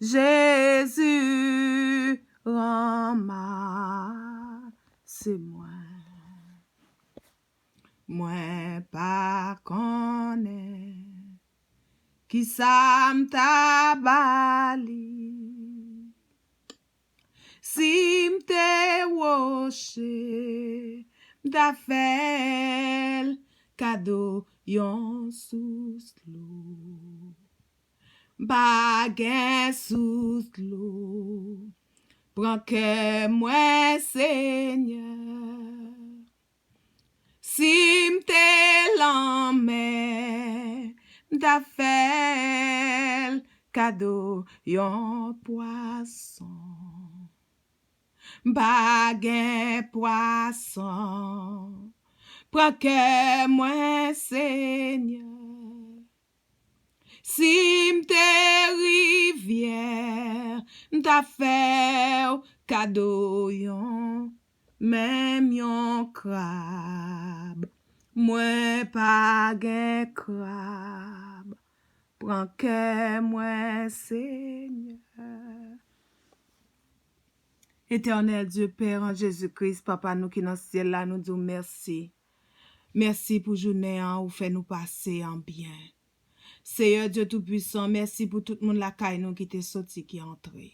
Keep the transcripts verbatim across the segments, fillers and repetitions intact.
Jezi, ranmase mwen. Mwen pa konnen kisa m ta ba li. Si m te woche, m ta fè l kado yon sous dlo. M pa gen sous dlo. Pran kè mwen, Senyè. Si m te lanmè, m ta fè l kado yon pwason. M pa gen pwason. Pran kè mwen, Senyè. Si m te rivyè, m ta fè w kado yon, menm yon krab. Mwen pa gen krab. Pran kè mwen, Senyè. Etènèl Dye, Pè an Jezi Kris, Papa nou ki nan syèl la, nou di w mèsi. Mèsi pou jounen an ou fè nou pase an byen. Seyè Dye Toupisan, mèsi pou tout moun lakay nou ki te soti, ki antre.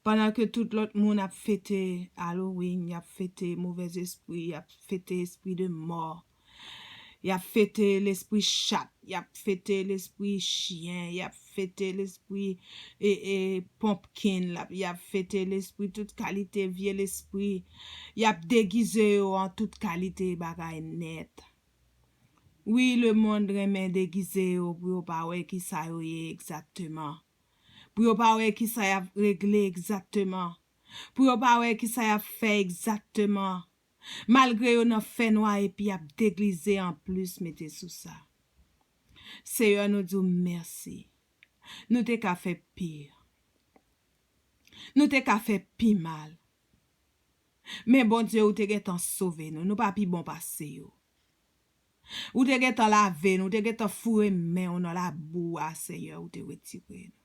Pandan ke tout lòt moun ap fete Halloween, y ap fete movèzespri, y ap fete espri de mò, y ap fete lespri chat, y ap fete lespri chyen, y ap fete lespri e, e, pumpkin, l ap, y ap fete lespri tout kalite vye lespri, y ap degize yo an tout kalite bagay nèt. Wi, lemonn renmen degize yo pou yo pa wè kisa yo ye egzakteman. Pou yo pa wè kisa y ap regle egzakteman. Pou yo pa wè kisa y ap fè egzakteman. Malgre yo nan fènwa epi y ap degize anplis mete sou sa. Seyè, nou di w mèsi. Nou te ka fè pi. Nou te ka fè pi mal. Men Bondye, ou te gentan sove nou. Nou pa pi bon pase yo. Ou te gentan lave nou, ou te gentan foure men w nan labou a, Seyè, ou te retire nou.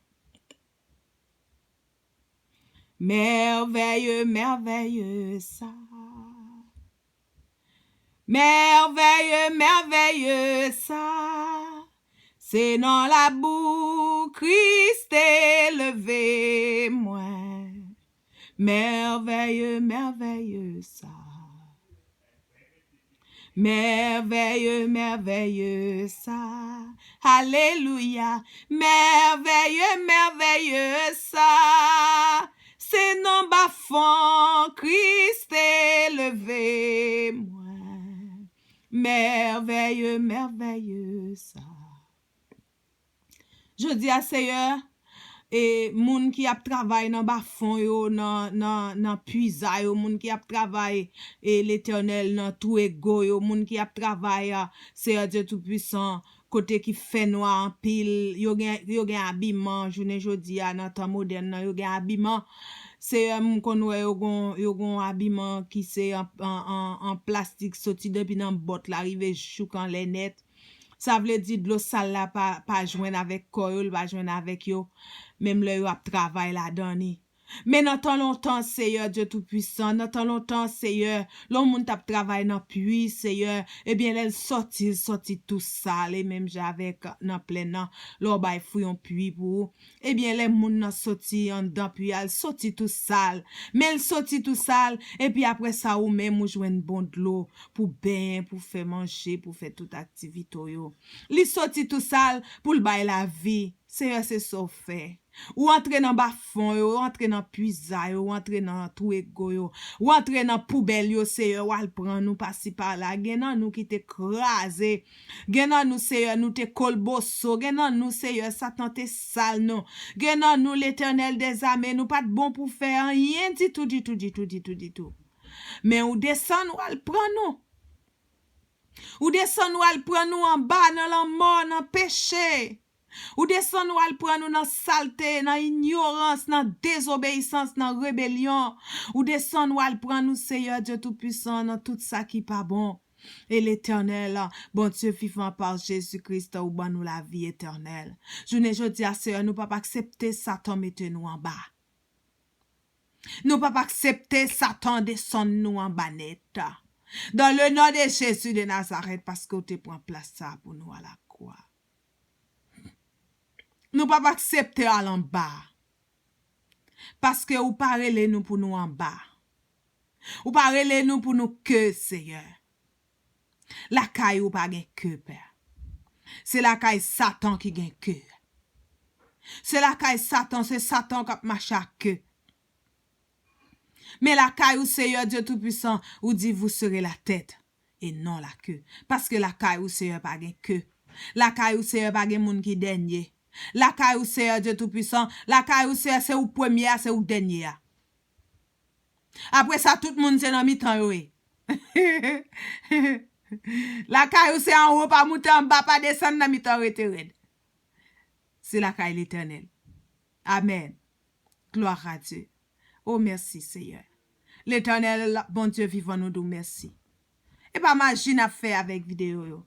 Merveilleux, merveilleux sa. Merveilleux, merveilleux sa. Se nan labou Kris te leve mwen. Merveilleux, merveilleux sa. Merveilleux, merveilleux sa. Alelouya. Merveilleux, merveilleux sa. Se nan bafon Kris te leve mwen. Merveilleux, merveilleux sa. Jodi a, Seyè, e moun ki ap travay nan bafon yo, nan, nan, nan pwiza yo, moun ki ap travay, e Letènèl, nan twou ego yo, moun ki ap travay, a, Seyè Dye Toupisan, kote ki fè nwa anpil, yo gen, yo gen abiman jounen jodi a, nan tan modèn nan, yo gen abiman. Seyè, m konn wè yo gon, yo gon abiman ki se an, an, an, an plastik, soti depi nan bòt la, rive jouk anlè nèt. Sa vle di dlo sal la pa, pa jwenn avèk kò yo, li pa jwenn avèk yo, menm lè yo ap travay ladan li. Men nan tan lontan, Seyè Dye Toupisan, nan tan lontan, Seyè, lè yon moun t ap travay nan pwi, Seyè, ebyen, lè l sòti, l sòti tou sal, e menm jan avèk nan plèn nan, lè w bay fwi yon pwi pou ou, ebyen, lè moun nan soti anndan pwi a, l soti tou sal. Men l soti tou sal, epi apre sa, ou menm, ou jwenn bon dlo pou benyen, pou fè manje, pou fè tout aktivite w yo. Li soti tou sal pou l bay lavi. Seyè, se sa w fè. Ou antre nan bafon yo, ou antre nan pwiza yo, ou antre nan twou ego yo, ou antre nan poubèl yo, Seyè, w al pran nou pasi pala. Gen nan nou ki te kraze. Gen nan nou, Seyè, nou te kolboso. Gen nan nou, Seyè, Satan te sal nou. Gen nan nou, Letènèl dèzame, nou pa t bon pou fè anyen ditou, ditou, ditou, ditou, ditou. Men ou desann, w al pran nou. Ou desann, w al pran nou anba nan lanmò, nan peche. Ou desann, w al pran nou nan salte, nan inyorans, nan dezobeyisans, nan rebelyon. Ou desann, w al pran nou, Seyè Dye Toupisan, nan tout sa ki pa bon. E Letènèl, Bondye vivan, pa Jezi Kris, ou ban nou lavi etènèl. Jounen jodi a, Seyè, nou p ap aksepte Satan mete nou anba. Nou p ap aksepte Satan desann nou anba nèt. Dans le nom de Jésus de Nazareth, paske w te pran plas sa a pou nou alakwa. Nou p ap aksepte al anba. Paske ou pa rele nou pou nou anba. Ou pa rele nou pou nou ke, Seyè. Lakay ou pa gen ke, Pè. Se lakay Satan ki gen ke. Se lakay Satan, se Satan k ap mache ak ke. Men lakay ou, Seyè Dye Toupisan, ou di, vous serez la tête et non la queue. Paske lakay ou, Seyè, pa gen ke. Lakay ou, Seyè, pa gen moun ki dènye. Lakay ou, Seyè Dye Toupisan, lakay ou, Seyè, se ou premye a, se ou dènye a. Apre sa, tout moun se nan mitan yo ye. Lakay ou se anwo, pa moute anba, pa desann, nan mitan rete rèd. Se lakay Letènèl. Amèn. Gloire à Dieu. Oh, mèsi, Seyè. Letènèl, Bondye vivan, nou di w mèsi. E pa maji n ap fè avèk videyo yo.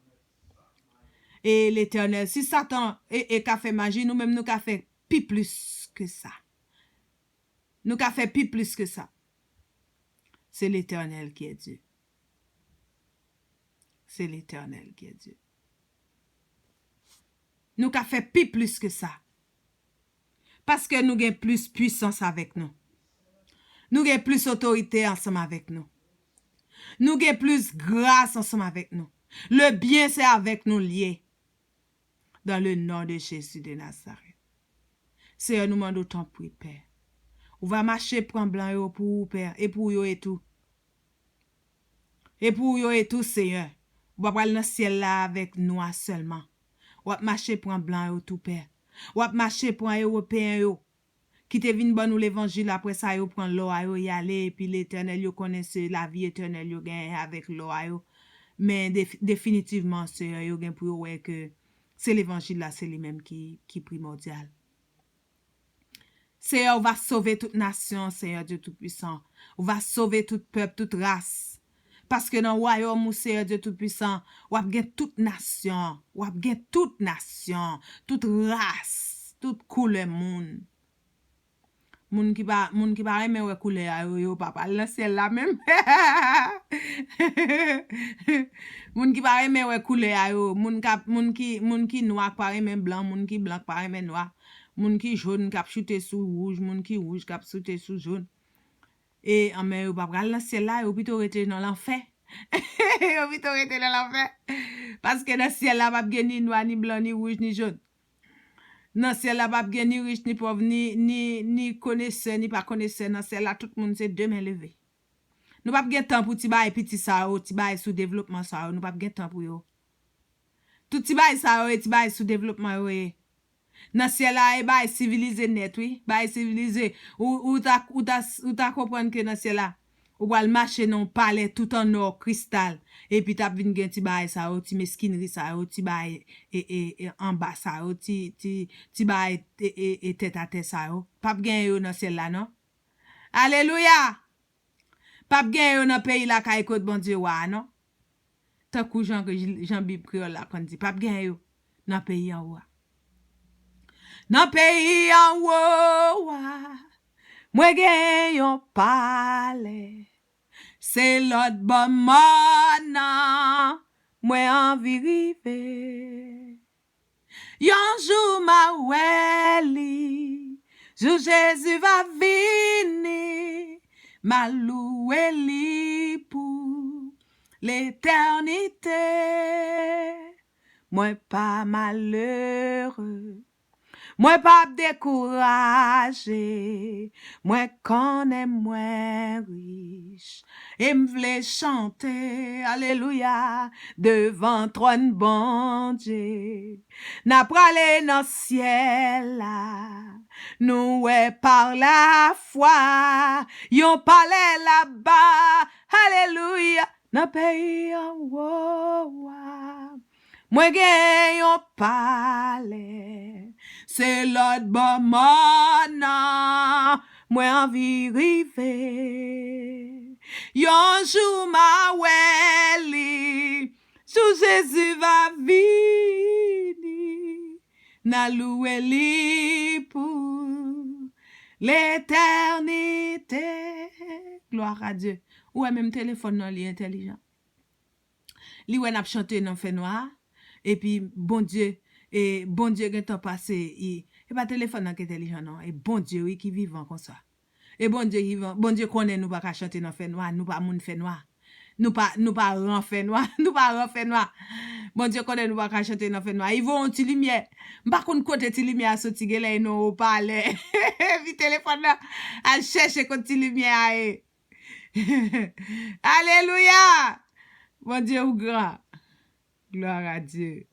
E Letènèl, si Satan e, e ka fè maji, nou menm nou ka fè pi plis ke sa. Nou ka fè pi plis ke sa. Se Letènèl ki è Dye. Se Letènèl ki è Dye. Nou ka fè pi plis ke sa. Paske nou gen plis pwisans avèk nou. Nou gen plis otorite ansanm avèk nou. Nou gen plis gras ansanm avèk nou. Le byen se avèk nou l ye. Dans le nom de Jésus de Nazareth. Seyè, nou mande w tanpri, Pè. Ou va mache pran blan yo pou ou, Pè, e pou yo e tou. E pou yo e tou, Seyè. Ou pa pral nan syèl la avèk nwa sèlman. W ap mache pran blan yo tou, Pè. W ap mache pran ewopeyen yo ki te vin ban nou levanjil, apre sa yo pran lò a yo, y ale, epi Letènèl, yo konnen se lavi etènèl yo genyen avèk lò a yo. Men def-, definitivman, Seyè, yo gen pou yo wè ke se levanjil la, se li menm ki, ki primòdyal. Seyè, ou va sove tout nasyon, Seyè Dye Toupisan. Ou va sove tout pèp, tout ras. Paske nan wayòm ou, Seyè Dye Toupisan, w ap gen tout nasyon, w ap gen tout nasyon, tout ras, tout koulè moun. Moun ki pa, moun ki pa renmen wè koulè a yo, yo pa pral nan syèl la menm. Moun ki pa renmen wè koulè a yo, moun k ap, moun ki, moun ki nwa k pa renmen blan, moun ki blan k pa renmen nwa, moun ki jòn k ap choute sou wouj, moun ki wouj k ap choute sou jòn. E anmè, yo pa pral nan syèl la, yo pito rete nan lanfè. Yo pito rete nan lanfè. Paske nan syèl la p ap gen ni nwa, ni blan, ni wouj, ni jòn. Nan syèl la p ap gen ni rich, ni pòv, ni, ni, ni konesè, ni pa konesè. Nan syèl la, tout moun se de men leve. Nou p ap gen tan pou ti bagay piti sa yo, ti bagay sou devlopman sa yo. Nou p ap gen tan pou yo. Tout ti bagay sa yo e ti bagay sou devlopman yo ye. Nan syèl la, e bagay sivilize nèt, wi. Bagay sivilize. Ou, ou ta, ou ta, ou ta konprann ke nan syèl la, ou pral mache nan yon palè tout an nò kristal. Epi t ap vin gen ti bagay sa yo, ti meskinri sa yo, ti bagay e, e, e, anba sa yo, ti, ti, ti bagay e, e, e, tèt atè sa yo. P ap gen yo nan syèl la, non. Alelouya! P ap gen yo nan peyi lakay kot Bondye wa a, non. Tankou jan, jan Bib kreyòl la konn di, p ap gen yo nan peyi anwo a. Nan peyi anwo a, mwen gen yon palè. Se lòt bò mòn nan mwen anvi rive. Yon jou m a wè li, jou Jezi va vini, m a louwe li pou letènite. Mwen pa malere, mwen p ap dekouraje, mwen konnen mwen rich. E m vle chante, alelouya, devan twòn Bondye. N a prale nan syèl la, nou wè pa lafwa, yon palè laba, alelouya, nan peyi anwo a. Mwen gen yon palè, se lòt bò mòn nan mwen anvi rive. Yon jou m a wè li, jou Jezi va vini, n a louwe li pou letènite. Glwa a Dye. Ou wè menm telefòn nan li entèlijan. Li wè n ap chante nan fènwa, epi Bondye, e Bondye gentan pase, e, e pa telefòn nan ki entèlijan non, e Bondye wi ki vivan konsa. E Bondye vivan, Bondye konnen nou pa ka chante nan fènwa, nou pa moun fènwa. Nou pa, nou pa ran fènwa, nou pa ran fènwa. Bondye konnen nou pa ka chante nan fènwa. Li voye yon ti limyè. M pa konn kote ti limyè a soti, genlè e nan opalè. Epi telefòn nan al chèche kot ti limyè a ye. Alelouya! Bondye ou gran. Glwa a Dye.